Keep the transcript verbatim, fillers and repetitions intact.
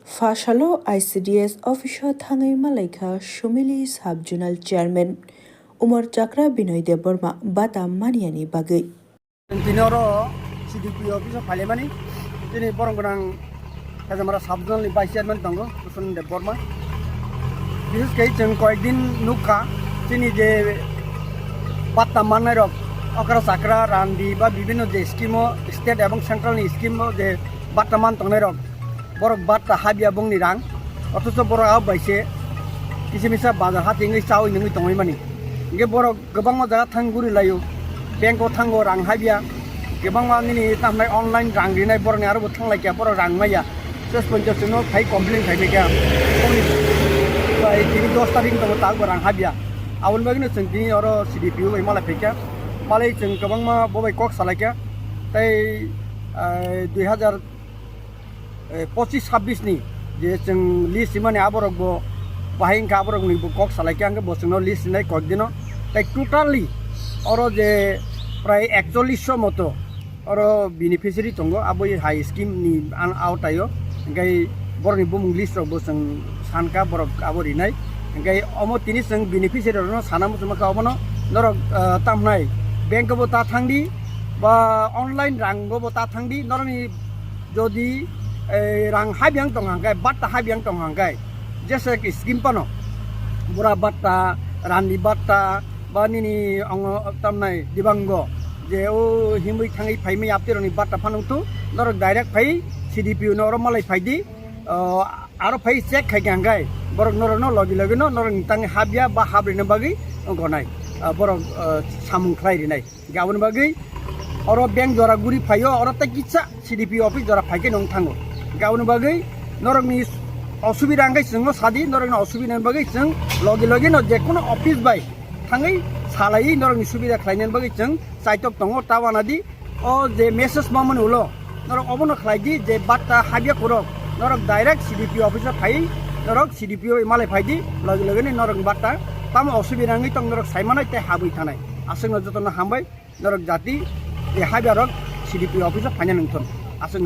Phasalo I C D S office-o thangwi malaikha Sumili Sub-Zonal Chairman Umar Chakra Binoy Debbarma bata maniyani bagwi. Tini oro C D P O office-o phaimani, tini borong gwnang Hajamara Sub-Zonal ni Vice Chairman tongo Kusun Debbarma. Bises khe chwng koyekdin nukha, chini je batta mannai rok, okra chakra, randi ba bibhinno je scheme-o, state ebong central ni scheme-o je batta man tongnai rok, borok batta habya bongni rang, othocho borok abo bai se kisa misa bazar hati wngwi chaui nungwi tongwi mani. Hingke borok kwbangma jaga thang guri laio, bank-o thango rang habya, kwbangma nini tamhinai online rang rinai borokni aro bo thang lai kha, borok rang maya. Ses poncho chwngno phai complain khai kha, bongni bai tini dos tarik tongo, tabukbo rang habya. Aboni bagwino chwng tini oro C D P O bai malai phai kha, malai chwng kwbangma bo bai kok salai kha, tei, eh, dui hazar eh, pochis sabis ni je chwng list rimani aborok bo bahai wngkha, aborok ni bo kok salai khe ang bo chwngno list rinai kok dino. Tai totally oro je prai ekchollish moto oro beneficiary tongo, abo hai scheme ni an-, aotai o. Hingke borok ni bumung list rok bo chwng sankha, borok abo rinai. Hingke omo tini chwng beneficiary rok no sana muchungma kha, obono norok, eh, tamhinai bank o bo ta thangdi ba online rang o bo ta thangdi, norok ni jodi, eh, rang habyang tong hangkai, batta habyang tong hangkai, jesa ki scheme pano, bura batta, randi batta, ba nini ongo tamnai dibango, je o himwi thangwi phaimwi yaptironi batta phanung tu, norok direct phai C D P O no oro malai phaidi, o, aro phai check khai hangkai, borok norok no logi logi no norok ni tangwi habya ba habrino bagwi gonai, ah, borok, ah, samung khlai rinai. Hingke aboni bagwi oro bank jora guri phaio, oro tei kisa C D P O office jora phaikhe nong thango. Hingke aboni bagwi norokni osubida hingke chwngno sadi, norokni osubidani bagwi chwng logi logi no jekono office bai thangwi salaiwi norokni subida khlainani bagwi chwng chaitok tongo, ta wanadi. O je message mamani ulo norok obono khlaidi je batta habya kurok, norok direct C D P O office o phai, norok C D P O bai malai phaidi, logi logi ni norok batta tamo osubida wngwi tong norok saimanai tei habwi thanai. Aswkno jotono hambai. Norok jati, e, habya rok C D P office o phaina nungthon. Aswk